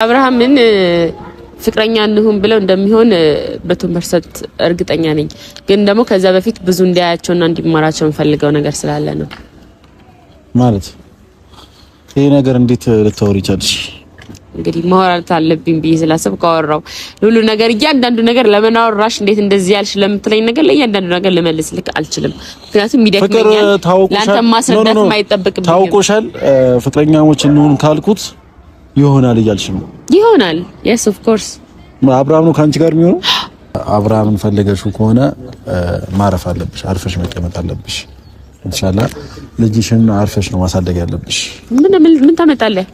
አብርሃምን ፍቅረኛ እንሁን ብለው እንደሚሆን 100% እርግጠኛ ነኝ። ግን ደግሞ ከዛ በፊት ብዙ እንዲያያቸውና እንዲማራቸው እንፈልገው ነገር ስላለ ነው። ማለት ይሄ ነገር እንዴት ልታወሪ ቻልሽ? እንግዲህ ማውራት አለብኝ ብዬ ስላሰብኩ አወራው። ሁሉ ነገር እያንዳንዱ ነገር ለምን አወራሽ፣ እንዴት እንደዚህ ያልሽ ለምትለኝ ነገር ለእያንዳንዱ ነገር ልመልስልክ አልችልም። ምክንያቱም ይደክመኛል። ለአንተ ማስረዳት የማይጠበቅብኝ ታውቆሻል። ፍቅረኛሞች እንሁን ካልኩት ይሆናል እያልሽ ነው? ይሆናል። Yes, of course። አብርሃም ነው ከአንቺ ጋር የሚሆነው። አብርሃምን ፈልገሽው ከሆነ ማረፍ አለብሽ፣ አርፈሽ መቀመጥ አለብሽ። ኢንሻአላህ ልጅሽን አርፈሽ ነው ማሳደግ ያለብሽ። ምን ምን ታመጣለህ?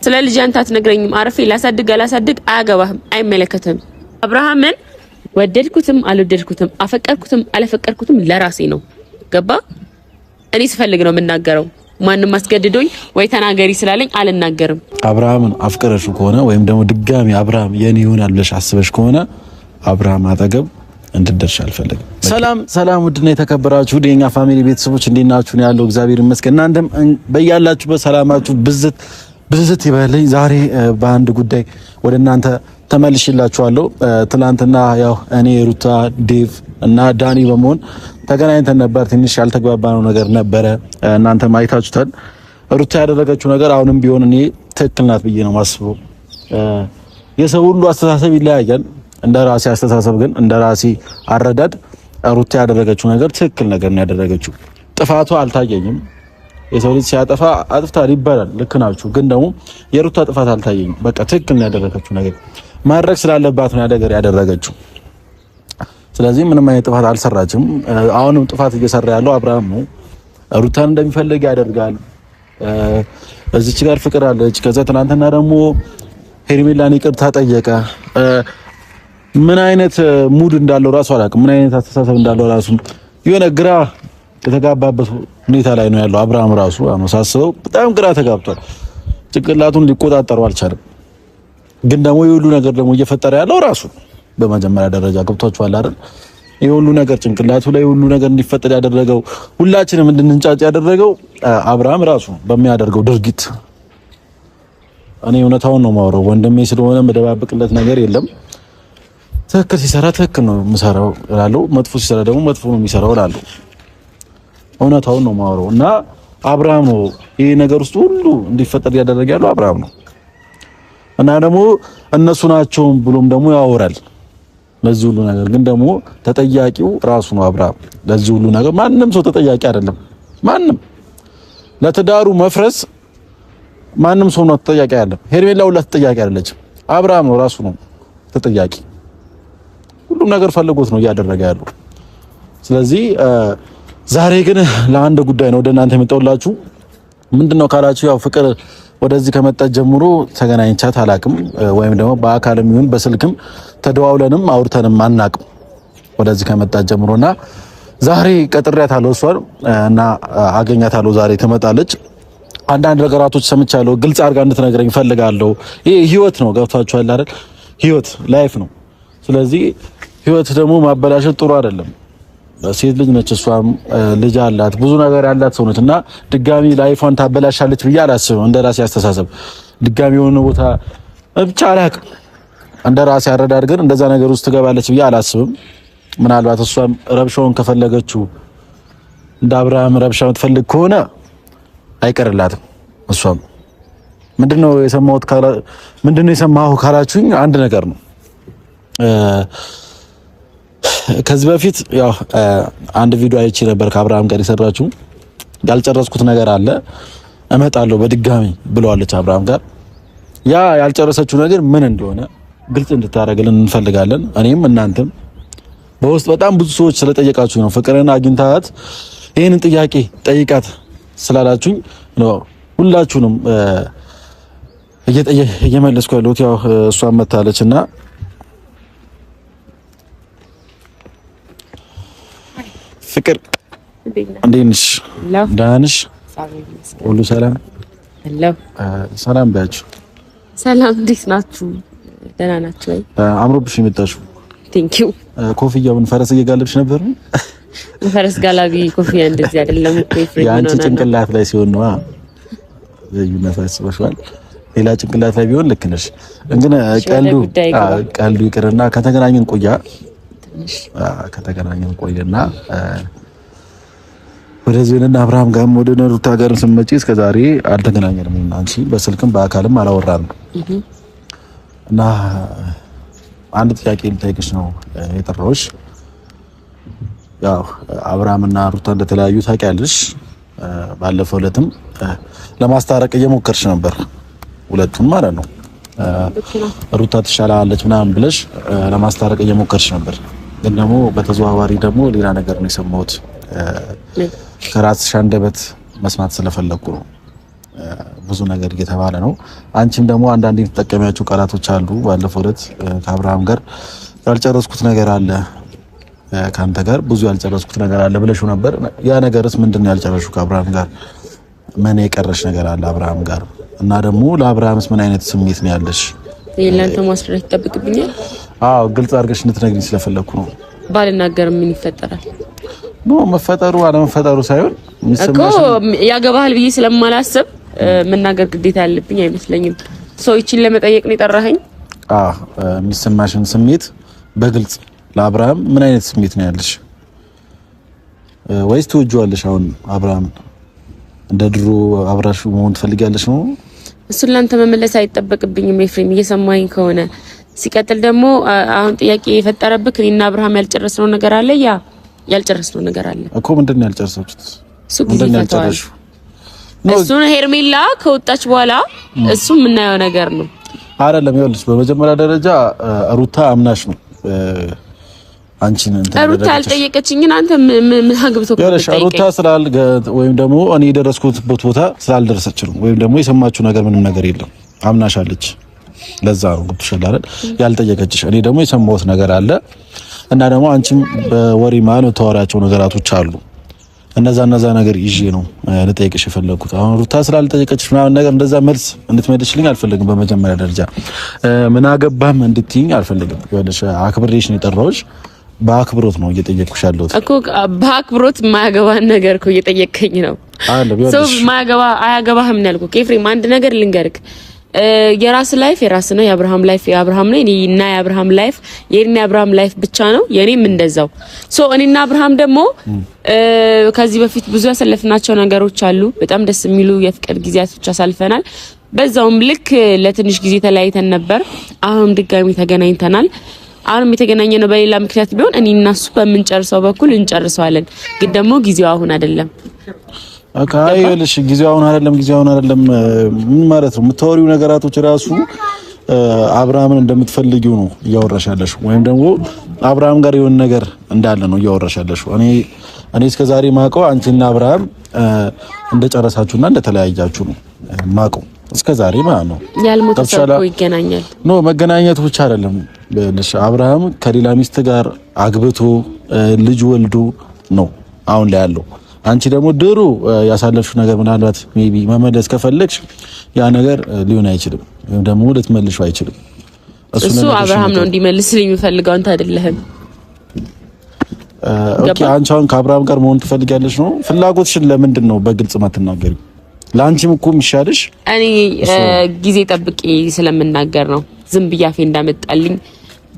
ስለ ልጅ አንተ አትነግረኝም። አርፌ ላሳድግ አላሳድግ አያገባህም፣ አይመለከትም። አብርሃምን ወደድኩትም አልወደድኩትም፣ አፈቀርኩትም አላፈቀርኩትም ለራሴ ነው። ገባ? እኔ ስፈልግ ነው የምናገረው። ማንም አስገድዶኝ ወይ ተናገሪ ስላለኝ አልናገርም። አብርሃምን አፍቅረሽው ከሆነ ወይም ደግሞ ድጋሚ አብርሃም የኔ ይሆናል ብለሽ አስበሽ ከሆነ አብርሃም አጠገብ እንድትደርሽ አልፈልግም። ሰላም ሰላም፣ ውድና የተከበራችሁ የኛ family ቤተሰቦች እንዴት ናችሁ? ነው ያለው፣ እግዚአብሔር ይመስገን። እናንተም በያላችሁበት ሰላማችሁ ብዝት ብዝት ይበልኝ። ዛሬ በአንድ ጉዳይ ወደ እናንተ ተመልሼላችኋለሁ። ትናንትና ያው እኔ፣ ሩታ፣ ዴቭ እና ዳኒ በመሆን ተገናኝተን ነበር። ትንሽ ያልተግባባነው ነገር ነበረ፣ እናንተም አይታችሁታል። ሩታ ያደረገችው ነገር አሁንም ቢሆን እኔ ትክክል ናት ብዬ ነው የማስበው። የሰው ሁሉ አስተሳሰብ ይለያያል። እንደ ራሴ አስተሳሰብ ግን እንደ ራሴ አረዳድ ሩታ ያደረገችው ነገር ትክክል ነገር ነው ያደረገችው። ጥፋቷ አልታየኝም። የሰው ልጅ ሲያጠፋ አጥፍታል ይባላል፣ ልክ ናችሁ። ግን ደግሞ የሩታ ጥፋት አልታየኝም። በቃ ትክክል ነው ያደረገችው ነገር፣ ማድረግ ስላለባት ነው ያደረገ ያደረገችው። ስለዚህ ምንም አይነት ጥፋት አልሰራችም። አሁንም ጥፋት እየሰራ ያለው አብርሃም ነው። ሩታን እንደሚፈልግ ያደርጋል። እዚች ጋር ፍቅር አለች። ከዛ ትናንትና ደግሞ ሄርሜላን ይቅርታ ጠየቀ። ምን አይነት mood እንዳለው ራሱ አላውቅም። ምን አይነት አስተሳሰብ እንዳለው ራሱ የሆነ ግራ የተጋባበት ሁኔታ ላይ ነው ያለው አብርሃም ራሱ። ሳስበው በጣም ግራ ተጋብቷል። ጭንቅላቱን ሊቆጣጠረው አልቻለም። ግን ደግሞ የሁሉ ነገር ደግሞ እየፈጠረ ያለው ራሱ በመጀመሪያ ደረጃ ገብቷችኋል አይደል? የሁሉ ነገር ጭንቅላቱ ላይ ሁሉ ነገር እንዲፈጠር ያደረገው፣ ሁላችንም እንድንንጫጭ ያደረገው አብርሃም ራሱ በሚያደርገው ድርጊት። እኔ እውነታውን ነው የማወራው። ወንድሜ ስለሆነ መደባበቅለት ነገር የለም። ትክክል ሲሰራ ትክክል ነው የምሰራው እላለሁ፣ መጥፎ ሲሰራ ደግሞ መጥፎ ነው የሚሰራው እላለሁ። እውነታውን ነው የማወራው እና አብርሃም ነው ይሄ ነገር ውስጥ ሁሉ እንዲፈጠር ያደረገ ያለው አብርሃም ነው። እና ደግሞ እነሱ ናቸው ብሎም ደግሞ ያወራል። ለዚህ ሁሉ ነገር ግን ደግሞ ተጠያቂው ራሱ ነው አብርሃም። ለዚህ ሁሉ ነገር ማንም ሰው ተጠያቂ አይደለም። ማንም ለትዳሩ መፍረስ ማንም ሰው ነው ተጠያቂ አይደለም። ሄርሜላ ሁላ ተጠያቂ አይደለችም። አብርሃም ነው ራሱ ነው ተጠያቂ። ሁሉም ነገር ፈልጎት ነው እያደረገ ያለው። ስለዚህ ዛሬ ግን ለአንድ ጉዳይ ነው ወደ እናንተ የመጣሁላችሁ። ምንድነው ካላችሁ ያው ፍቅር ወደዚህ ከመጣች ጀምሮ ተገናኝቻት አላቅም፣ ወይም ደግሞ በአካልም ይሁን በስልክም ተደዋውለንም አውርተንም አናቅም ወደዚህ ከመጣች ጀምሮና ዛሬ ቀጥሬያታለሁ እሷን እና አገኛታለሁ። ዛሬ ትመጣለች። አንዳንድ ነገራቶች ሰምቻለሁ። ግልጽ አድርጋ እንድትነግረኝ እፈልጋለሁ። ይሄ ህይወት ነው። ገብቷችኋል አይደል? ህይወት life ነው። ስለዚህ ህይወት ደግሞ ማበላሸት ጥሩ አይደለም። ሴት ልጅ ነች፣ እሷም ልጅ አላት፣ ብዙ ነገር ያላት ሰው ነች እና ድጋሚ life ፏን ታበላሻለች ብዬ አላስብም። እንደ ራሴ አስተሳሰብ ድጋሚ የሆነ ቦታ ብቻ አላውቅም። እንደ ራሴ አረዳድ ግን እንደዛ ነገር ውስጥ ትገባለች ብዬ አላስብም። ምናልባት እሷም ረብሻውን ከፈለገችው፣ እንደ አብርሃም ረብሻ የምትፈልግ ከሆነ አይቀርላትም። እሷም ምንድነው የሰማሁት ምንድነው የሰማሁ ካላችሁኝ አንድ ነገር ነው። ከዚህ በፊት ያው አንድ ቪዲዮ አይቼ ነበር ከአብርሃም ጋር የሰራችሁ። ያልጨረስኩት ነገር አለ፣ እመጣለሁ በድጋሚ ብለዋለች አብርሃም ጋር። ያ ያልጨረሰችው ነገር ምን እንደሆነ ግልጽ እንድታደርግልን እንፈልጋለን። እኔም እናንተም በውስጥ በጣም ብዙ ሰዎች ስለጠየቃችሁ ነው፣ ፍቅርን አግኝታት ይህንን ጥያቄ ጠይቃት ስላላችሁኝ ነው ሁላችሁንም እየመለስኩ ያለሁት። ያው እሷን መታለች እና ፍቅር እንዴት ነሽ? ደህና ነሽ? ሁሉ ሰላም? ሰላም በያችሁ። ሰላም፣ እንዴት ናችሁ? ደህና ናችሁ ወይ? አምሮብሽ የመጣሽው። Thank you። ኮፍያውን ፈረስ እየጋለብሽ ነበር? ፈረስ ጋላቢ ኮፍያ እንደዚህ አይደለም እኮ። የአንቺ ጭንቅላት ላይ ሲሆን ነዋ ልዩነት አስበሽዋል። ሌላ ጭንቅላት ላይ ቢሆን ልክ ነሽ። ግን ቀልዱ ቀልዱ ይቅርና ከተገናኘን ቆያ ከተገናኘን ቆየና ወደዚህ እና አብርሃም ጋርም ወደ ሩታ ጋርም ስመጪ እስከዛሬ አልተገናኘንም እና አንቺ በስልክም በአካልም አላወራንም እና አንድ ጥያቄ ልጠይቅሽ ነው የጠራሁሽ። ያው አብርሃም እና ሩታ እንደተለያዩ ታውቂያለሽ። ባለፈው ዕለትም ለማስታረቅ እየሞከርሽ ነበር፣ ሁለቱም ማለት ነው። ሩታ ትሻላለች ምናምን ብለሽ ለማስታረቅ እየሞከርሽ ነበር፣ ግን ደግሞ በተዘዋዋሪ ደግሞ ሌላ ነገር ነው የሰማሁት። ከራስሽ አንደበት መስማት ስለፈለኩ ነው። ብዙ ነገር እየተባለ ነው። አንቺም ደግሞ አንዳንድ የተጠቀሚያቸው ቃላቶች አሉ። ባለፈው ዕለት ከአብርሃም ጋር ያልጨረስኩት ነገር አለ፣ ከአንተ ጋር ብዙ ያልጨረስኩት ነገር አለ ብለሽው ነበር። ያ ነገርስ ምንድን ነው ያልጨረስሽው? ከአብርሃም ጋር ምን የቀረሽ ነገር አለ አብርሃም ጋር? እና ደግሞ ለአብርሃምስ ምን አይነት ስሜት ነው ያለሽ? ለአንተ ማስረዳት ይጠብቅብኛል? አዎ ግልጽ አድርገሽ እንድትነግሪኝ ስለፈለኩ ነው። ባልናገር ምን ይፈጠራል? No መፈጠሩ አለመፈጠሩ ሳይሆን እኮ ያገባሃል ብዬ ስለማላስብ መናገር ግዴታ ያለብኝ አይመስለኝም። ሰው ይቺን ለመጠየቅ ነው የጠራኸኝ? አዎ የሚሰማሽን ስሜት በግልጽ ለአብርሃም ምን አይነት ስሜት ነው ያለሽ? ወይስ ትወጂዋለሽ? አሁን አብርሃም እንደ ድሮ አብራሽ መሆን ትፈልጊያለሽ ነው? እሱን ላንተ መመለስ አይጠበቅብኝም ኤፍሬም፣ እየሰማኸኝ ከሆነ። ሲቀጥል ደግሞ አሁን ጥያቄ የፈጠረብህ እኔና አብርሃም ያልጨረስነው ነገር አለ። ያ ያልጨረስነው ነገር አለ እኮ። ምንድን ነው ያልጨረሳችሁት? እሱ ጊዜ ይፈታዋል። እሱን ሄርሜላ ከወጣች በኋላ እሱ የምናየው ነገር ነው። አይደለም ይኸውልሽ፣ በመጀመሪያ ደረጃ ሩታ አምናሽ ነው አንቺን እንትን ሩታ ያልጠየቀችኝን አንተ ምን አግብቶ ይኸውልሽ፣ ሩታ ስላል ወይም ደግሞ እኔ የደረስኩበት ቦታ ስላልደረሰች ነው፣ ወይም ደግሞ የሰማችው ነገር ምንም ነገር የለም። አምናሻለች። ለዛ ነው ገብቶሻል አይደል? ያልጠየቀችሽ። እኔ ደግሞ የሰማሁት ነገር አለ እና ደግሞ አንቺም በወሬ መሀል የምታወሪያቸው ነገራቶች አሉ። እነዛ ነገር ይዤ ነው ልጠይቅሽ የፈለኩት። አሁን ሩታ ስላልጠየቀችሽ ምናምን ነገር እንደዛ መልስ እንድትመልሽልኝ አልፈልግም። በመጀመሪያ ደረጃ ምን አገባህም እንድትይኝ አልፈልግም። ይኸውልሽ አክብሬሽ ነው የጠራሁሽ። በአክብሮት ነው እየጠየቅኩሽ ያለሁት እኮ። በአክብሮት የማያገባህን ነገር እኮ እየጠየቅከኝ ነው። ሰው የማያገባ አያገባህም ነው ያልኩህ። ኤፍሬም አንድ ነገር ልንገርክ፣ የራስ life የራስ ነው። የአብርሃም life የአብርሃም ነው። እኔና የአብርሃም life የኔና የአብርሃም life ብቻ ነው። የኔም እንደዛው። So እኔና አብርሃም ደግሞ ከዚህ በፊት ብዙ ያሳለፍናቸው ነገሮች አሉ። በጣም ደስ የሚሉ የፍቅር ጊዜያቶች አሳልፈናል። በዛውም ልክ ለትንሽ ጊዜ ተለያይተን ነበር። አሁንም ድጋሚ ተገናኝተናል። አሁንም የተገናኘነው በሌላ ምክንያት ቢሆን እኔና እሱ በምንጨርሰው በኩል እንጨርሰዋለን። ግን ደግሞ ጊዜው አሁን አይደለም። ይኸውልሽ ጊዜው አሁን አይደለም፣ ጊዜው አሁን አይደለም ምን ማለት ነው? የምታወሪው ነገራቶች ራሱ አብርሃምን እንደምትፈልጊው ነው እያወራሽ ያለሽው፣ ወይም ደግሞ አብርሃም ጋር የሆነ ነገር እንዳለ ነው እያወራሽ ያለሽው። እኔ እስከዛሬ ማውቀው አንቺና አብርሃም እንደጨረሳችሁና እንደተለያያችሁ ነው ማውቀው እስከዛሬ ማለት ነው። ያልሞተ ሰው እኮ ይገናኛል። No መገናኘቱ ብቻ አይደለም። አብርሃም ከሌላ ሚስት ጋር አግብቶ ልጅ ወልዶ ነው አሁን ላይ ያለው። አንቺ ደግሞ ድሮ ያሳለፍሽው ነገር ምናልባት maybe መመለስ ከፈለግሽ ያ ነገር ሊሆን አይችልም፣ ወይም ደግሞ ልትመልሺው አይችልም። እሱ አብርሃም ነው እንዲመልስልኝ የሚፈልገው አንተ አይደለህም። Okay፣ አንቺ አሁን ከአብርሃም ጋር መሆን ትፈልጊያለሽ ነው? ፍላጎትሽን ለምንድን ነው በግልጽ ማትናገሪው? ለአንቺም እኮ የሚሻልሽ እኔ ጊዜ ጠብቄ ስለምናገር ነው። ዝም ብዬ አፌ እንዳመጣልኝ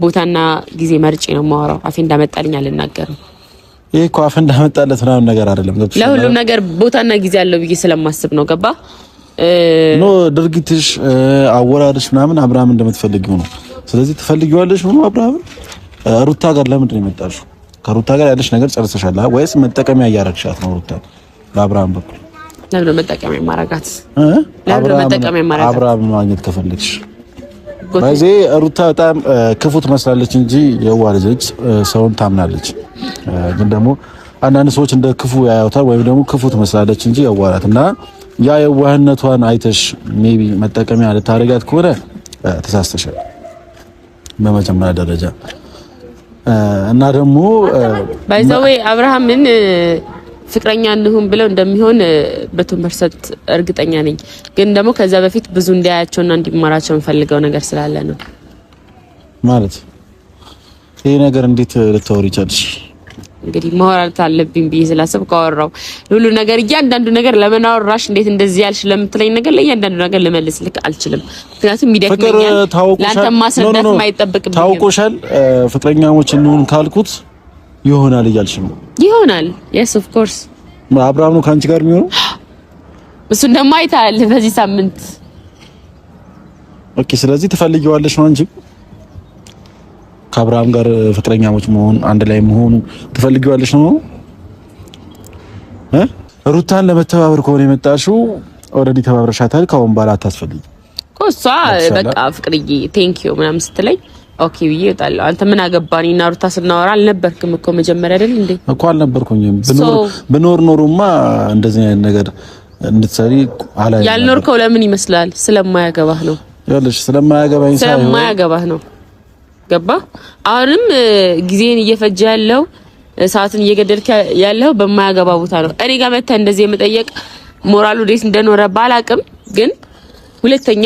ቦታና ጊዜ መርጬ ነው የማወራው። አፌ እንዳመጣልኝ አልናገርም። ይሄ እኮ አፍ እንዳመጣለት ምናምን ነገር አይደለም። ለሁሉም ነገር ቦታና ጊዜ አለው ብዬ ስለማስብ ነው። ገባ? No ድርጊትሽ፣ አወራርሽ ምናምን አብርሃም እንደምትፈልጊው ነው። ስለዚህ ትፈልጊዋለሽ ነው አብርሃምን። ሩታ ጋር ለምንድን ነው የመጣሽው? ከሩታ ጋር ያለሽ ነገር ጨርሰሻል ወይስ መጠቀሚያ እያረግሻት ነው ሩታ በአብርሃም በኩል? ለምን መጠቀሚያ ማረጋት? ለምን መጠቀሚያ ማረጋት? አብርሃም ማግኘት ከፈለግሽ በዚህ ሩታ በጣም ክፉ ትመስላለች እንጂ የዋህ ልጅ ነች። ሰውን ታምናለች። ግን ደግሞ አንዳንድ ሰዎች እንደ ክፉ ያዩታል፣ ወይም ደግሞ ክፉ ትመስላለች እንጂ የዋህ ናት። እና ያ የዋህነቷን አይተሽ maybe መጠቀሚያ ልታደርጋት ከሆነ ተሳስተሻል በመጀመሪያ ደረጃ። እና ደግሞ by the way አብርሃምን ፍቅረኛ እንሁን ብለው እንደሚሆን በ100% እርግጠኛ ነኝ። ግን ደግሞ ከዛ በፊት ብዙ እንዲያያቸውና እንዲማራቸው እንፈልገው ነገር ስላለ ነው። ማለት ይሄ ነገር እንዴት ልታወሪ ቻልሽ? እንግዲህ ማውራት አለብኝ ብዬ ስላሰብኩ አወራው። ሁሉ ነገር እያንዳንዱ ነገር ለምን አወራሽ፣ እንዴት እንደዚህ ያልሽ ለምትለኝ ነገር ለእያንዳንዱ ነገር ልመልስልክ አልችልም። ምክንያቱም ይደክመኛል። ለአንተ ማስረዳት የማይጠበቅብኝ ታውቆሻል። ፍቅረኛሞች እንሁን ካልኩት ይሆናል እያልሽ ነው። ይሆናል። Yes, of course። አብርሃም ነው ከአንቺ ጋር የሚሆነው። እሱን ደግሞ አይተሃል በዚህ ሳምንት። Okay። ስለዚህ ትፈልጊዋለሽ ነው እንጂ ከአብርሃም ጋር ፍቅረኛሞች መሆን አንድ ላይ መሆኑ ትፈልጊዋለሽ ነው እ ሩታን ለመተባበር ከሆነ የመጣሽው already ተባብረሻታል። ከአሁን በኋላ አታስፈልጊም እኮ እሷ በቃ ፍቅርዬ thank you ምናምን ስትለኝ okay ብዬ እወጣለሁ። አንተ ምን አገባኝ እና ሩታ ስናወራ አልነበርክም እኮ መጀመሪያ አይደል እንዴ? እኮ አልነበርኩኝም። ብኖር ኖሮማ እንደዚህ አይነት ነገር እንድትሰሪ አላይ። ያልኖርከው ለምን ይመስላል? ስለማያገባህ ነው። ይኸውልሽ ስለማያገባኝ ሳይሆን ስለማያገባህ ነው። ገባ? አሁንም ጊዜን እየፈጀ ያለው ሰዓትን እየገደልክ ያለው በማያገባ ቦታ ነው። እኔ ጋር መተህ እንደዚህ የመጠየቅ ሞራሉ እንዴት እንደኖረ ባላቅም፣ ግን ሁለተኛ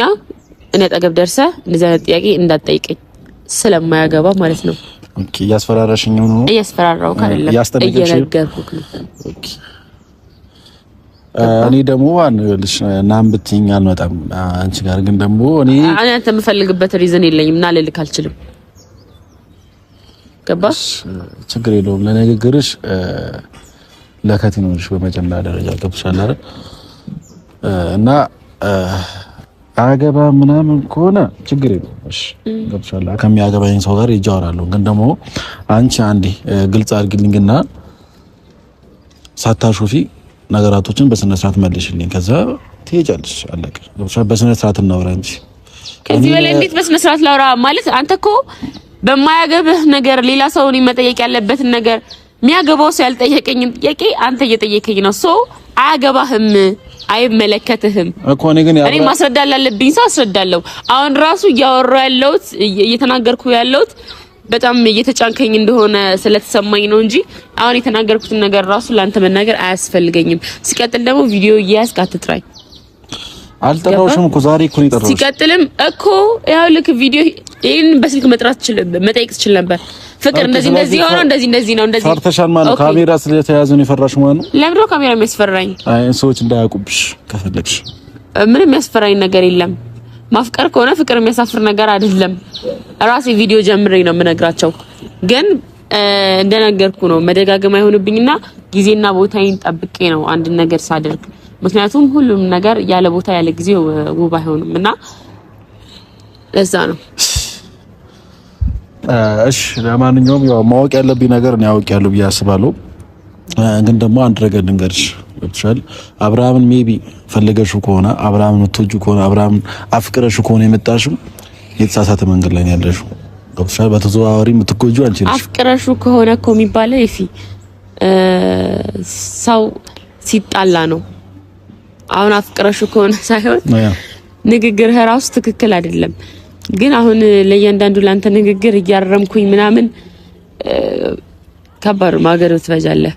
እኔ አጠገብ ደርሰህ እንደዚህ አይነት ጥያቄ እንዳትጠይቀኝ ስለማያገባ ማለት ነው። Okay፣ እያስፈራራሽኝ ነው። እያስፈራራሁ አይደለም፣ እየነገርኩህ ነው። Okay፣ እኔ ደግሞ ናም ብትይኝ አልመጣም አንቺ ጋር። ግን ደግሞ እኔ አንተ የምፈልግበት reason የለኝም እና ልልክ አልችልም። ገባሽ? ችግር የለውም። ለንግግርሽ ለከት ይኖርሽ በመጀመሪያ ደረጃ ገብቶሻል አይደል? እና አገባ ምናምን ከሆነ ችግር የለውም። እሺ ገብቶሻል። ከሚያገባኝ ሰው ጋር ሄጄ አወራለሁ። ግን ደግሞ አንቺ አንዴ ግልጽ አድርጊልኝና ሳታሾፊ ነገራቶችን በስነ ስርዓት መልሽልኝ። ከዛ ትሄጃለሽ። አለቀ። ገብቶሻል። በስነ ስርዓት እናውራ እንጂ ከዚህ በላይ እንዴት በስነ ስርዓት ላውራ? ማለት አንተ እኮ በማያገብህ ነገር ሌላ ሰውን መጠየቅ ያለበትን ነገር የሚያገባው ሰው ያልጠየቀኝን ጥያቄ አንተ እየጠየከኝ ነው። So አያገባህም፣ አይመለከትህም እኮ። እኔ ግን እኔ ማስረዳት ላለብኝ ሰው አስረዳለሁ። አሁን ራሱ እያወራሁ ያለሁት እየተናገርኩ ያለሁት በጣም እየተጫንከኝ እንደሆነ ስለተሰማኝ ነው እንጂ አሁን የተናገርኩትን ነገር ራሱ ላንተ መናገር አያስፈልገኝም። ሲቀጥል ደግሞ ቪዲዮ እየያዝክ አትጥራኝ። አልጠራሁሽም እኮ ዛሬ እኮ ነው የጠራሁሽ። ሲቀጥልም እኮ ያው ልክ ቪዲዮ ይሄን በስልክ መጥራት ትችል መጠየቅ ትችል ነበር። ፍቅር እንደዚህ እንደዚህ ሆኖ እንደዚህ እንደዚህ ነው እንደዚህ ፈርተሻል ማለት ነው። ካሜራ ስለተያዘ ነው የፈራሽ ማለት ነው። ለምንድን ነው ካሜራ የሚያስፈራኝ? አይ ሰዎች እንዳያውቁብሽ ከፈለግሽ። ምንም የሚያስፈራኝ ነገር የለም። ማፍቀር ከሆነ ፍቅር የሚያሳፍር ነገር አይደለም። ራሴ ቪዲዮ ጀምሬ ነው የምነግራቸው። ግን እንደነገርኩ ነው መደጋገም አይሆንብኝና ጊዜና ቦታዬን ጠብቄ ነው አንድ ነገር ሳደርግ። ምክንያቱም ሁሉም ነገር ያለ ቦታ ያለ ጊዜ ውብ አይሆንም እና ለዛ ነው። እሺ ለማንኛውም ያው ማወቅ ያለብኝ ነገር እኔ አውቄያለሁ ብዬ አስባለሁ። ግን ደግሞ አንድ ነገር ልንገርሽ፣ ገብቶሻል? አብርሃምን maybe ፈልገሽው ከሆነ አብርሃምን የምትወጂው ከሆነ አብርሃምን አፍቅረሽው ከሆነ የመጣሽው የተሳሳተ መንገድ ላይ ነው ያለሽው። ገብቶሻል? በተዘዋዋሪ የምትጎጂው አንቺ ነሽ። አፍቅረሽው ከሆነ እኮ የሚባለው ይፊ ሰው ሲጣላ ነው። አሁን አፍቅረሽው ከሆነ ሳይሆን ንግግርህ ራሱ ትክክል አይደለም። ግን አሁን ለእያንዳንዱ ላንተ ንግግር እያረምኩኝ ምናምን ከባድ ነው። ማገር ትፈጃለህ።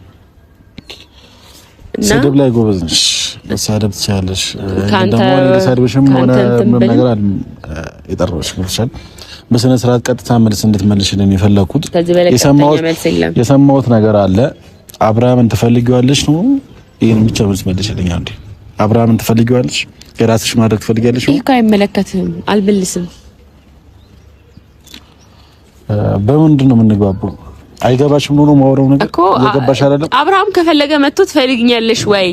ስድብ ላይ ጎበዝ ነሽ፣ መሳደብ ትችያለሽ። ደግሞ እኔ ልሰድብሽም ሆነ ምንም ነገር የጠራሁሽ ገብቶሻል። በስነ ስርዓት ቀጥታ መልስ እንድትመልሽልን የፈለኩት የሰማሁት ነገር አለ። አብርሃምን ትፈልጊዋለሽ ነው? ይሄን ብቻ መልስ መልሽልኝ አንዴ። አብርሃምን ትፈልጊዋለሽ? የራስሽ ማድረግ ትፈልጊያለሽ? ይሄ እኮ አይመለከትህም። አልመልስም። በምንድን ነው የምንግባባው? አይገባሽም ነው የማወራው ነገር እኮ እየገባሽ አይደለም። አብርሃም ከፈለገ መጥቶ ትፈልግኛለሽ ወይ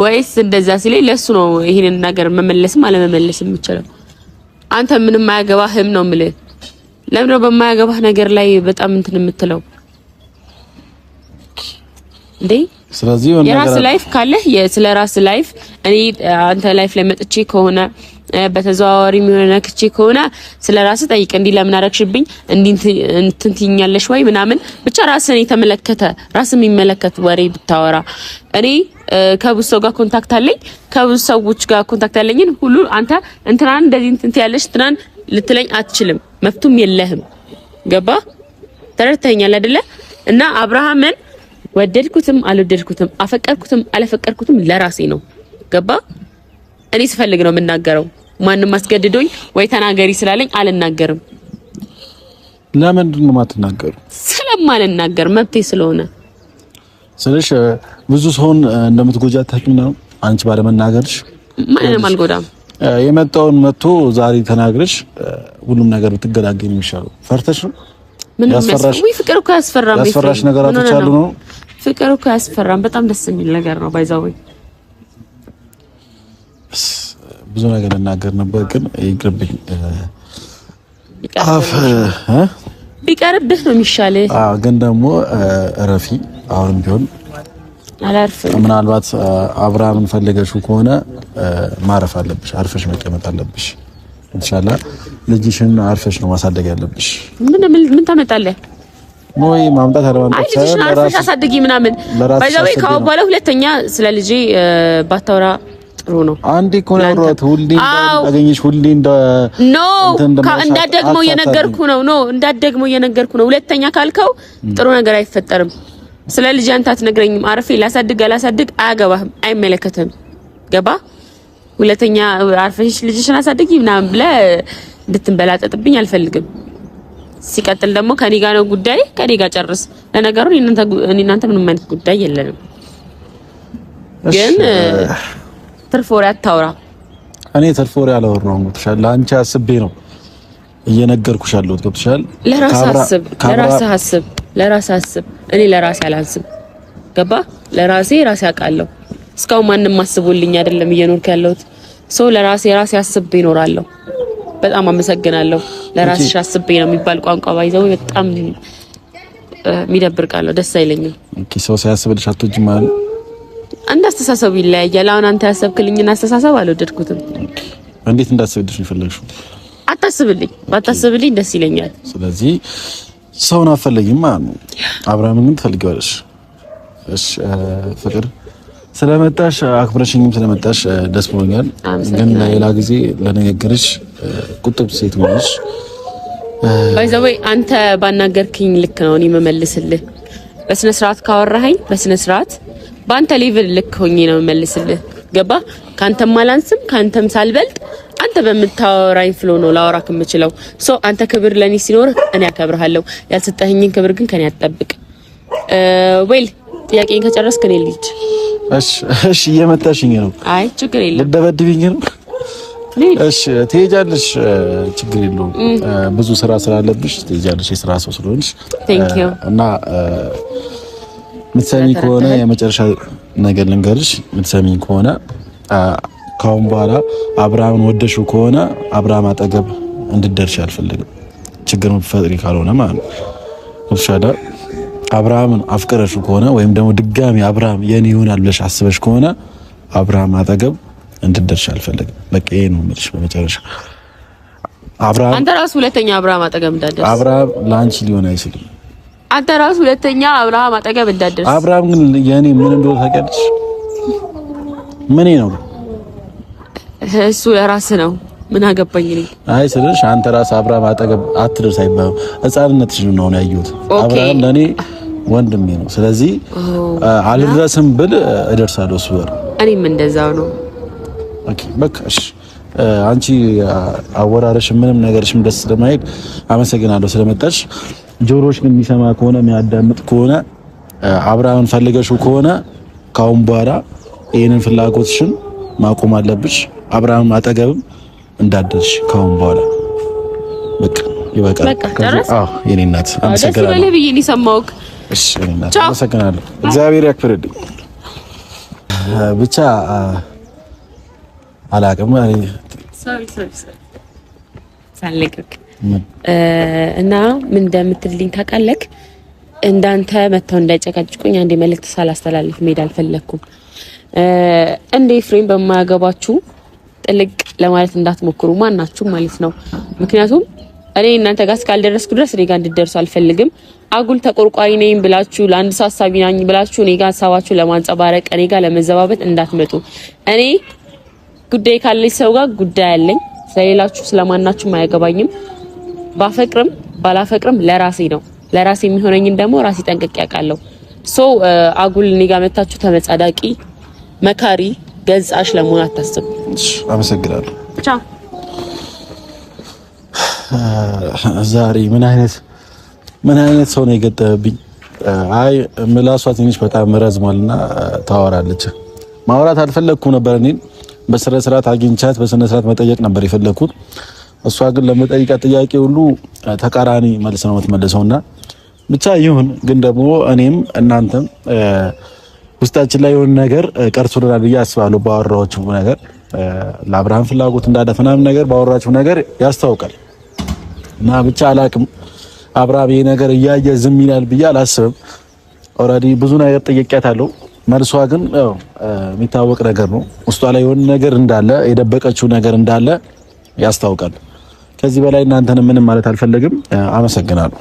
ወይስ እንደዛ ሲለኝ ለሱ ነው ይሄንን ነገር መመለስም አለመመለስም የምችለው። አንተ ምንም አያገባህም ነው የምልህ። ለምን ነው በማያገባህ ነገር ላይ በጣም እንትን የምትለው እንዴ? ስለዚህ የራስ life ካለህ ስለ ራስ life እኔ አንተ life ላይ መጥቼ ከሆነ በተዘዋዋሪ የሆነ ነክቼ ከሆነ ስለ ራስ ጠይቅ። እንዲህ ለምን አደረግሽብኝ፣ እንዲህ እንትን ትይኛለሽ ወይ ምናምን፣ ብቻ ራስን የተመለከተ ራስን የሚመለከት ወሬ ብታወራ። እኔ ከብዙ ሰው ጋር contact አለኝ፣ ከብዙ ሰዎች ጋር contact አለኝን ሁሉ አንተ እንትናን እንደዚህ እንትን ትያለሽ እንትናን ልትለኝ አትችልም፣ መብቱም የለህም። ገባ? ተረድተኸኛል አይደለ? እና አብርሃምን ወደድኩትም አልወደድኩትም አፈቀርኩትም አላፈቀርኩትም ለራሴ ነው። ገባ? እኔ ስፈልግ ነው የምናገረው። ማንም አስገድዶኝ ወይ ተናገሪ ስላለኝ አልናገርም። ለምንድን ነው የማትናገሩ? ስለማልናገር መብቴ ስለሆነ ስለሽ ብዙ ሰውን እንደምትጎጂ አታውቂም ነው አንቺ ባለመናገርሽ። ማንንም አልጎዳም። የመጣውን መጥቶ ዛሬ ተናግረሽ ሁሉም ነገር ብትገላገኝ የሚሻለው። ፈርተሽ ነው? ምንም ያስፈራሽ ፍቅር እኮ አያስፈራም። ያስፈራሽ ነገራቶች አሉ ነው። ፍቅር እኮ አያስፈራም። በጣም ደስ የሚል ነገር ነው። by the way ብዙ ነገር ልናገር ነበር ግን ይቅርብኝ። ቢቀርብህ ነው የሚሻልህ። አዎ፣ ግን ደግሞ እረፊ። አሁንም ቢሆን አላርፍም። ምናልባት አብርሃምን ፈልገሽው ከሆነ ማረፍ አለብሽ፣ አርፈሽ መቀመጥ አለብሽ። ኢንሻአላህ ልጅሽን አርፈሽ ነው ማሳደግ ያለብሽ። ምን ምን ታመጣለህ? ወይ ማምጣት አለማምጣት አይ ልጅሽን አርፈሽ አሳድጊ ምናምን by the way ካሁን በኋላ ሁለተኛ ስለ ልጄ ባታወራ ጥሩ ነው። አንዴ እኮ ነው ያወራሁት። ሁሌ እንዳገኘሽ ሁሌ እንደ no እንዳትደግመው እየነገርኩ ነው። no እንዳትደግመው እየነገርኩ ነው። ሁለተኛ ካልከው ጥሩ ነገር አይፈጠርም። ስለ ልጅ አንተ አትነግረኝም። አርፌ ላሳድግ አላሳድግ አያገባህም፣ አይመለከትህም። ገባ? ሁለተኛ አርፈሽ ልጅሽን አሳድጊ ምናምን ብለህ እንድትንበላጠጥብኝ አልፈልግም። ሲቀጥል ደግሞ ከኔ ጋር ነው ጉዳይ፣ ከኔ ጋር ጨርስ። ለነገሩ እኔ እናንተ ምንም አይነት ጉዳይ የለንም፣ ግን ትርፍ ወሬ አታውራ። እኔ ትርፍ ወሬ አላወራሁም። ገብቶሻል? ለአንቺ አስቤ ነው እየነገርኩሽ ያለሁት። ገብቶሻል? ለራስህ አስብ፣ ለራስህ አስብ፣ ለራስህ አስብ። እኔ ለራሴ አላስብም። ገባ? ለራሴ ራሴ አውቃለሁ። እስካሁን ማንም አስቦልኝ አይደለም እየኖርክ ያለሁት። ሰው ለራሴ ራሴ አስቤ እኖራለሁ። በጣም አመሰግናለሁ። ለራስሽ አስቤ ነው የሚባል ቋንቋ by the way በጣም የሚደብር ቃል ነው። ደስ አይለኝም። okay፣ ሰው ሳያስብልሽ አትወጂም ማለት ነው። እንደ አስተሳሰቡ ይለያያል። አሁን አንተ ያሰብክልኝን አስተሳሰብ አልወደድኩትም። እንዴት እንዳስብልሽ ነው የፈለግሽው? አታስብልኝ፣ ባታስብልኝ ደስ ይለኛል። ስለዚህ ሰውን አትፈልጊም ማለት ነው። አብርሃምን ግን ትፈልጊዋለሽ። እሺ ፍቅር ስለመጣሽ አክብረሽኝም ስለመጣሽ ደስ ብሎኛል። ግን ለሌላ ጊዜ ለንግግርሽ ቁጥብ ሴት ሆነሽ by the way አንተ ባናገርክኝ ልክ ነው እኔ የምመልስልህ። በስነ ስርዓት ካወራኸኝ በስነ ስርዓት በአንተ level ልክ ሆኜ ነው የምመልስልህ። ገባ? ካንተም አላንስም ካንተም ሳልበልጥ አንተ በምታወራኝ flow ነው ላወራክ የምችለው። so አንተ ክብር ለኔ ሲኖርህ እኔ አከብርሃለሁ። ያልሰጠኸኝን ክብር ግን ከኔ አትጠብቅ። well ጥያቄን ከጨረስክ እኔ ልሂድ። እሺ፣ እሺ። እየመታሽኝ ነው። አይ ችግር የለም። ልደበድብኝ ነው። እሺ ትሄጃለሽ፣ ችግር የለውም። ብዙ ስራ ስላለብሽ ትሄጃለሽ፣ የስራ ሰው ስለሆንሽ እና የምትሰሚኝ ከሆነ የመጨረሻ ነገር ልንገርሽ። የምትሰሚኝ ከሆነ ካሁን በኋላ አብርሃምን ወደሽው ከሆነ አብርሃም አጠገብ እንድትደርሽ አልፈልግም። ችግር የምትፈጥሪ ካልሆነ ማለት ነው። ገብቶሻል? አብርሃምን አፍቅረሽው ከሆነ ወይም ደግሞ ድጋሚ አብርሃም የኔ ይሆናል ብለሽ አስበሽ ከሆነ አብርሃም አጠገብ እንድትደርሽ አልፈልግም። በቃ ይሄ ነው የምልሽ በመጨረሻ። አብርሃም አንተ ራሱ ሁለተኛ አብርሃም አጠገብ እንዳትደርስ። አብርሃም ለአንቺ ሊሆን አይችልም። አንተ ራሱ ሁለተኛ አብርሃም አጠገብ እንዳትደርስ። አብርሃም ግን የኔ ምን እንደሆነ ታውቂያለሽ? ምን ነው እሱ ለራስህ ነው። ምን አገባኝ እኔ። አይ ስልሽ አንተ ራስህ አብርሃም አጠገብ አትደርስ አይባልም። ሕፃንነትሽን ነው ያየሁት። አብርሃም ለኔ ወንድሜ ነው። ስለዚህ አልድረስም ብል እደርሳለሁ እሱ ጋር። እኔም እንደዛው ነው። okay በቃ እሺ። አንቺ አወራረሽ ምንም ነገርሽም ደስ ስለማይል አመሰግናለሁ ስለመጣሽ። ጆሮሽ ግን የሚሰማ ከሆነ የሚያዳምጥ ከሆነ አብርሃምን ፈልገሽው ከሆነ ካሁን በኋላ ይሄንን ፍላጎትሽን ማቆም አለብሽ። አብርሃም አጠገብም እንዳትደርሽ ካሁን በኋላ በቃ ይበቃል። አዎ የኔ እናት አመሰግናለሁ። ደስ ይበልህ ብዬ ነው የሰማሁህ። እሺ የኔ እናት አመሰግናለሁ። እግዚአብሔር ያክብርልኝ። ብቻ አላቅም ሳልነግርህ እና ምን እንደምትልኝ ታውቃለህ? እንዳንተ መተው እንዳይጨቃጭቁኝ አንዴ መልእክት ሳላስተላልፍ መሄድ አልፈለኩም። እንደ ኤፍሬም በማያገባችሁ ጥልቅ ለማለት እንዳትሞክሩ ማናችሁ ማለት ነው። ምክንያቱም እኔ እናንተ ጋር እስካልደረስኩ ድረስ እኔ ጋር እንድትደርሱ አልፈልግም። አጉል ተቆርቋሪ ነኝ ብላችሁ ለአንድ ሰው ሀሳቢ ነኝ ብላችሁ እኔ ጋር ሀሳባችሁ ለማንጸባረቅ እኔ ጋር ለመዘባበት እንዳትመጡ። እኔ ጉዳይ ካለኝ ሰው ጋር ጉዳይ አለኝ። ስለሌላችሁ ስለማናችሁም አያገባኝም። ባፈቅርም ባላፈቅርም ለራሴ ነው። ለራሴ የሚሆነኝን ደግሞ ራሴ ጠንቅቄ አውቃለሁ። so አጉል እኔ ጋር መታችሁ ተመጻዳቂ፣ መካሪ፣ ገጻሽ ለመሆን አታስቡ። አመሰግናለሁ። ቻው። ዛሬ ምን አይነት ምን አይነት ሰው ነው የገጠመብኝ? አይ ምላሷ ትንሽ በጣም ረዝሟልና ታወራለች። ማውራት አልፈለግኩም ነበር። እኔን በስነ ስርዓት አግኝቻት በስነ ስርዓት መጠየቅ ነበር የፈለግኩት። እሷ ግን ለመጠይቃት ጥያቄ ሁሉ ተቃራኒ መልስ ነው የምትመልሰውና ብቻ ይሁን። ግን ደግሞ እኔም እናንተም ውስጣችን ላይ የሆነ ነገር ቀርቶልናል ብዬ አስባለሁ። ባወራችሁ ነገር ለአብርሃም ፍላጎት እንዳላት ምናምን ነገር ባወራችሁ ነገር ያስታውቃል። እና ብቻ አላቅም፣ አብርሃም ይሄ ነገር እያየ ዝም ይላል ብዬ አላስብም። Already ብዙ ነገር ጠይቄያታለሁ። መልሷ ግን ያው የሚታወቅ ነገር ነው። ውስጧ ላይ የሆነ ነገር እንዳለ፣ የደበቀችው ነገር እንዳለ ያስታውቃል። ከዚህ በላይ እናንተን ምንም ማለት አልፈለግም። አመሰግናለሁ።